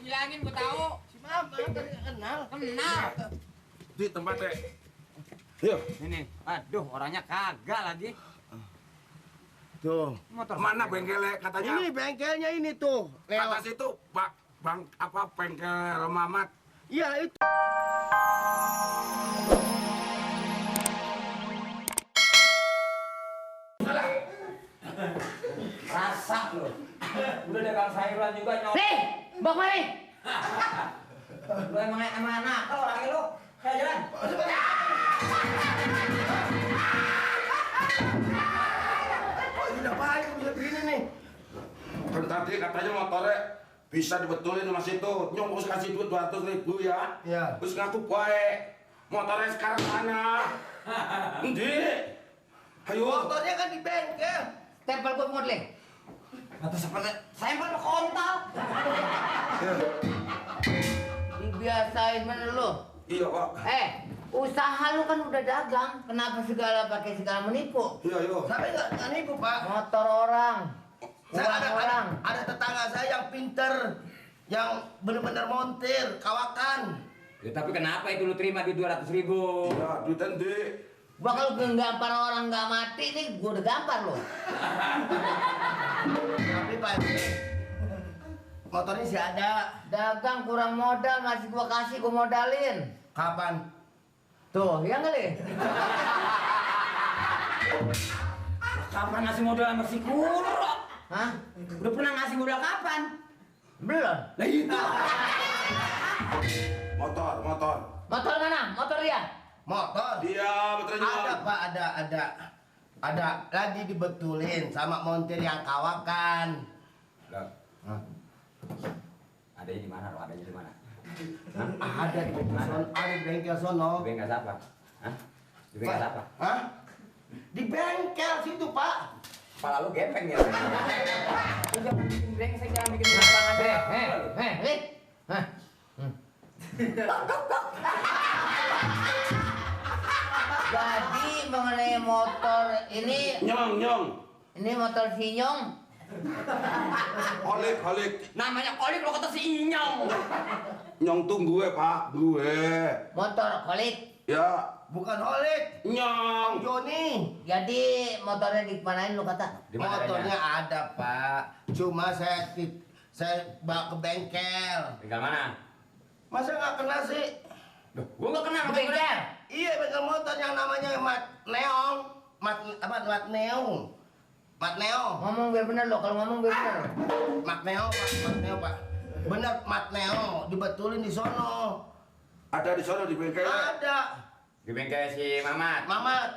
bilangin gua tahu. Si Mama tadi kenal. Kenal. Di tempatnya. Yuk. Ini. Aduh, orangnya kagak lagi. Tuh. Motor Mana bengkelnya katanya? Ini bengkelnya ini tuh. Kata situ, Pak, Bang, apa bengkel Mamat? Iya itu. Rasa lo. Udah dagang sayuran juga nyok. Nih, Bang Mari. Lu emang anak kalau orangnya lu. Kayak jalan. Oh ini udah baik bisa begini nih. Kan tadi katanya motornya bisa dibetulin sama situ. Nyong harus kasih duit 200.000 ya. Iya. Terus ngaku baik. Motornya sekarang mana? Endi? Ayo. Motornya kan di bengkel. Tempel gua modeling. Atau seperti sampel mau kontol. Dibiasain bener lu. Iya, Pak. Usaha lu kan udah dagang. Kenapa segala pakai segala menipu? Iya, iya. Tapi nggak nipu Pak. Motor orang. Saya Uang orang. ada tetangga saya yang pinter, yang benar-benar montir, kawakan. Ya, tapi kenapa itu lu terima duit 200.000? Iya, duitan di. Gua kalau nggampar orang nggak mati nih, gua udah gampar lo. Tapi Pak, motornya sih ada. Dagang kurang modal, masih gua kasih, gua modalin. Kapan? Tuh, ya kali. Kapan ngasih modal sama si Kuro? Hah? Udah pernah ngasih modal kapan? Belum. Lah itu. Motor, motor. Motor mana? Motor dia. Motor? Iya, motornya. Ada Pak, ada. Ada lagi dibetulin sama montir yang kawakan. Loh. Adanya di mana lo? Adanya di mana? Ada di bengkel sono. Ada di bengkel sono. Di bengkel siapa? Hah? Di bengkel siapa? Hah? Di bengkel situ Pak. Kepala lu gepeng ya? Udah bikin brengsek, jangan bikin lapangan deh. Lik. Hah? Jadi mengenai motor ini motor Sinyong. Olik. Namanya Olik lo kata si Inyong. Nyong tuh gue, Pak. Gue. Motor Kolik. Ya, Bukan Olik, Nyong. Joni. Jadi motornya dimanain lu kata? Di mana Motornya ada Pak. Cuma saya bawa ke bengkel. Bengkel mana? Masa nggak kena sih? Duh, gua nggak kenal. Di bengkel. Iya bengkel motor yang namanya Mat Neong. Mat Neong. Mat Neong. Ngomong biar bener lo, kalau ngomong biar bener. Mat Neong Pak. Bener Mat Neong, dibetulin di sono. Ada di sana di bengkel. Ada. Di bengkel si Mamat. Mamat.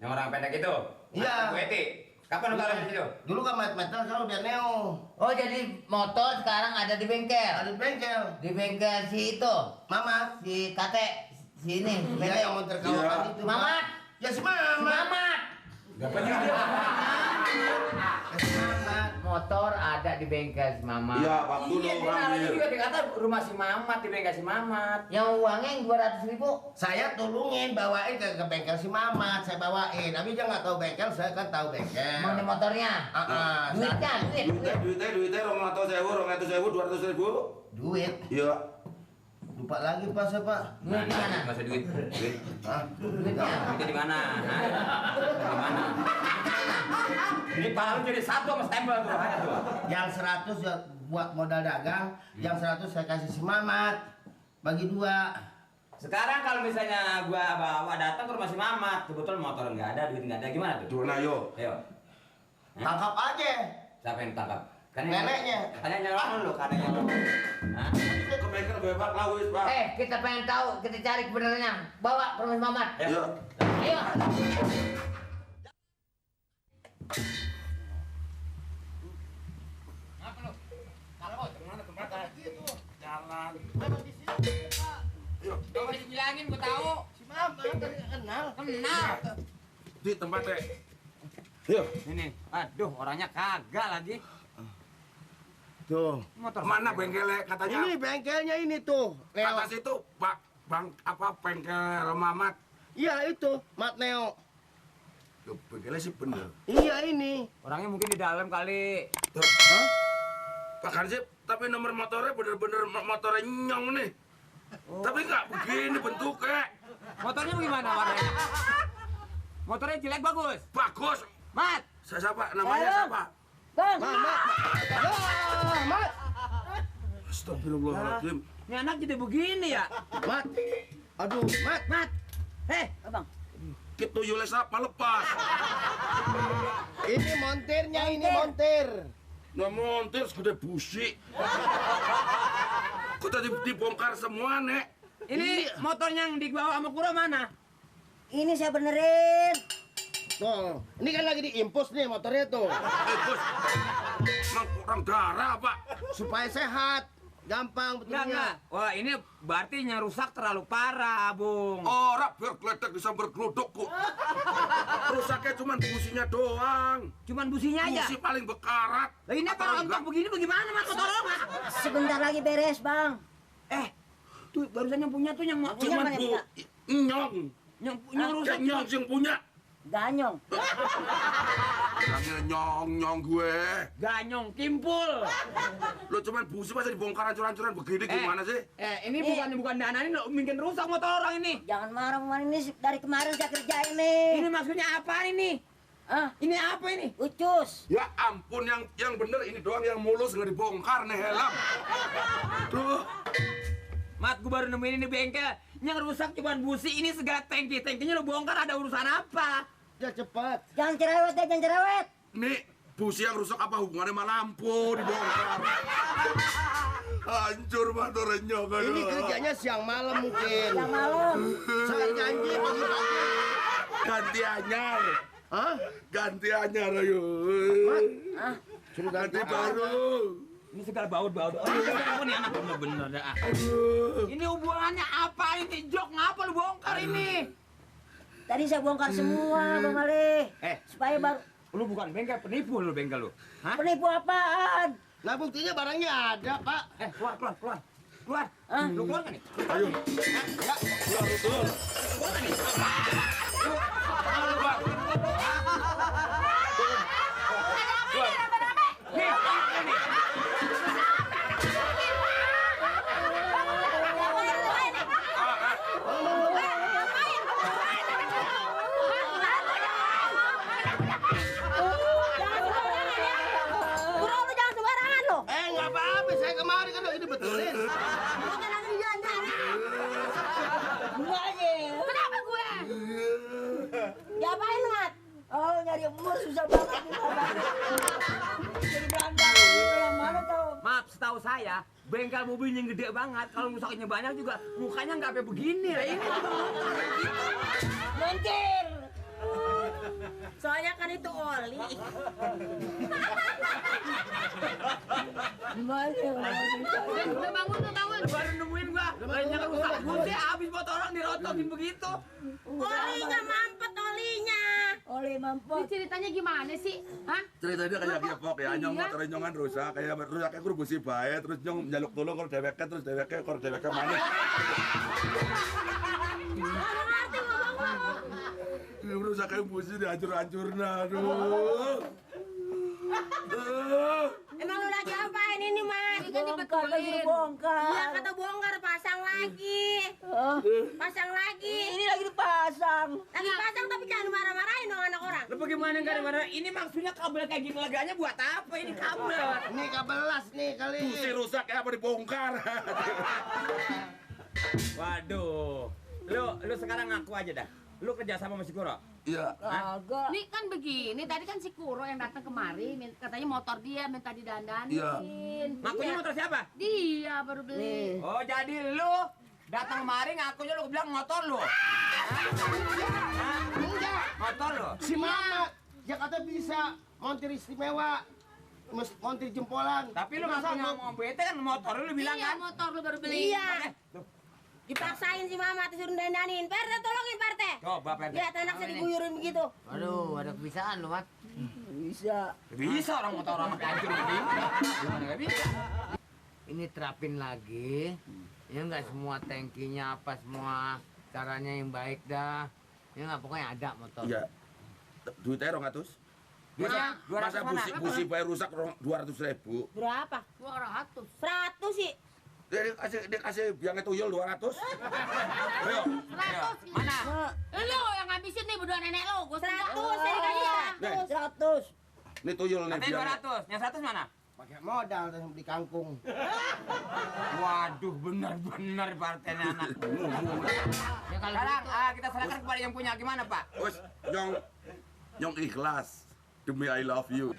Yang orang pendek itu. Iya. Bu Eti. Kapan lu taruh di situ? Dulu kan Mat sekarang udah Neong. Oh jadi motor sekarang ada di bengkel. Ada di bengkel. Di bengkel si itu, Mamat. si Kate, si ini. Iya yang montir kawakan Iya. itu. Pak. Mamat. Ya si Si Mamat. Mamat. Dapat juga dia. Ya, si Mamat. Motor ada di bengkel si Mamat. Iya, Pak. Dulu Iya, dia naruhnya ambil. juga dikata rumah si Mamat, di bengkel si Mamat. Yang uangnya yang 200.000. Saya tolongin bawain ke bengkel si Mamat, saya bawain. Tapi dia nggak tahu bengkel, saya kan tahu bengkel. Emang di motornya. Duitnya, Duitnya 200.000, 200.000. Duit. Iya. Lupa lagi Pak saya Pak. Duit di mana? Masa duit? Duit. Hah? Duitnya. Duitnya di mana? Hah? Di mana? Ini pala lu jadi satu sama stempel tuh. Ada tuh. Yang 100 ya buat modal dagang, yang 100 saya kasih si Mamat. Bagi 2. Sekarang kalau misalnya gua bawa datang ke rumah si Mamat, kebetulan motor nggak ada, duit nggak ada, gimana tuh? Gimana yo? Ayo. Tangkap aja. Siapa yang tangkap? Neneknya. Katanya nyolong lu, katanya nyolong. Hah? Ke bengkel bebas lawis, Pak. Kita pengen tahu, kita cari kebenarannya. Bawa ke rumah si Mamat. Iya. Ayo. Apa lu? Takut, kemana tempatnya? Jalan. Memang di sini Pak. Yuk. Udah dibilangin, gua tahu. Si Mamat tadi kenal. Kenal. Di tempatnya. Yuk. Ini, aduh, orangnya kagak lagi. Tuh. Motor Mana bengkelnya katanya? Ini bengkelnya ini tuh. Kata situ, Pak, Bang, apa bengkel Mamat? Iya itu, Mat Neo. Loh, bengkelnya sih bener. Iya ini. Orangnya mungkin di dalam kali. Tuh. Hah? Pak Hansip, Tapi nomor motornya bener-bener motornya nyong nih. Tapi nggak begini bentuknya. Motornya gimana warnanya? Motornya jelek bagus. Bagus. Mat, Saya siapa? Namanya siapa? Bang. Mat. Astagfirullahaladzim. ini anak jadi begini ya? Mat. Aduh, Mat. Mat, Abang. Gitu Yules apa lepas? Ini montirnya, ini montir. Nggak montir segede busi. Kok tadi dibongkar semua, Nek? ini motornya yang dibawa sama Kuro mana? Ini saya benerin. Tuh, ini kan lagi diimpus nih motornya tuh. Bos, emang kurang darah, Pak. Supaya sehat. Gampang Enggak. betulnya. Wah, ini berarti yang rusak terlalu parah, Bung. Orang biar gledek disambar geluduk kok. Rusaknya cuma businya doang. Cuman businya aja. Busi paling bekarat. Lah ini apa rontok begini bagaimana, Mas? Motor lo, Mas? Sebentar lagi beres, Bang. Tuh barusan yang punya tuh yang Cuman Punya, bu, punya. nyong. yang rusak. Nyong yang punya. Ganyong. Bilangnya nyong gue. Ganyong kimpul. Lo cuman busi masa dibongkar hancur-hancuran begini gimana sih? Ini bukan dana ini lo bikin rusak motor orang ini. Jangan marah kemarin ini dari kemarin saya kerjain nih. Ini maksudnya apa ini? Ini apa ini? Ucus. Ya ampun, yang bener ini doang yang mulus nggak dibongkar nih helm. Tuh. Mat, gue baru nemuin ini bengkel. Yang rusak cuma busi, ini segala tangki-tangkinya lo bongkar, ada urusan apa? Ya cepat. Jangan cerewet ya, jangan cerewet. Nih, busi yang rusak apa hubungannya sama lampu dibongkar? Hancur motornya kan. Ini kerjanya siang malam mungkin. Yang malam. Saya janji pagi-pagi. Ganti anyar. Hah? Ganti anyar ayo. Suruh Ganti ganti baru. Ini segala baut-baut. Oh, ini anak bener-bener dah. Ini hubungannya apa ini? Jok, ngapa lu bongkar ini? Tadi saya bongkar semua, Bang Ali. Supaya baru. Lu bukan bengkel, penipu lu bengkel lu. Hah? Penipu apaan? Nah buktinya barangnya ada, Pak. Keluar. Keluar. Lu keluar kan nih? Ayo. Keluar, keluar. Keluar kan nih? Bro, lu jangan sembarangan lo. Nggak apa-apa. Saya kemarin kan lagi dibetulin. Kenapa gue? Diapain, Mat? Oh, nyari umur susah banget. Jadi berandang. Yang mana tuh? Maaf, setahu saya, bengkel mobilnya yang gede banget. Kalau rusaknya banyak juga, mukanya nggak kayak begini. Lah ini Montir. Soalnya kan itu oli. Gimana? Udah bangun. baru nemuin gua. Lainnya rusak busi, habis motor orang dirotokin begitu. Olinya mampet olinya. Oli Ini mampet. ceritanya gimana sih? Hah? Ceritanya kayak gepok ya, nyong Iya. motor nyongan rusak, kayak rusaknya kudu busi bae, terus nyong njaluk tolong kalau dheweke terus dheweke manis. Nggak ngerti ngomong lo. Rusaknya busi dihancur-hancurna, aduh. Emang lu lagi apain ini, Mas? Ini kan Bongkar, lagi dibetulin. dibongkar. Iya, kata bongkar, pasang lagi. Pasang lagi. Ini lagi dipasang. Lagi pasang tapi jangan marah-marahin dong anak orang. Lu bagaimana gara-gara ini maksudnya kabel kayak gini laganya buat apa ini kabel? Ini kabel las nih kali. Busi rusak ya apa dibongkar. Waduh. Lu sekarang ngaku aja dah. Lu kerja sama si Kuro? Iya. Kagak. Ini kan begini, tadi kan si Kuro yang datang kemari, katanya motor dia minta didandanin. Iya. Ngakunya motor siapa? Dia baru beli. Oh, jadi lu datang kemari ngakunya lu bilang motor lu. Enggak. Motor lu. Si Mama Jakarta bisa montir istimewa. Montir jempolan. Tapi lu masa ngomong bete kan motor lu bilang Iya, kan? motor lu baru beli. Iya. Tuh, Dipaksain si Mama disuruh dandanin. Perte, tolongin Perte. coba Perte. Lihat anak saya diguyurin begitu. Aduh, ada kebiasaan lu, Mat. Bisa. Bisa orang motor orang sampai hancur begini. Gimana nggak bisa? Ini terapin lagi. Ya nggak semua tangkinya apa semua caranya yang baik dah. Ya nggak pokoknya ada motor. Iya. Duitnya 200. Duitnya 200 Masa mana? busi bayar rusak 200.000. Berapa? 200. 100 sih. Dia kasih biangnya tuyul 200. Ayo. 100. Mana? Lu yang ngabisin nih berdua nenek lu. Gua 100 saya dikasih Nih. 100. Ini tuyul nih Katanya biangnya. 200. Yang 100 mana? Pakai modal terus beli kangkung. Waduh, benar-benar partainya anak. Ya kalau Sekarang gitu. kita serahkan kepada yang punya. Gimana, Pak? Wes, nyong ikhlas demi I love you.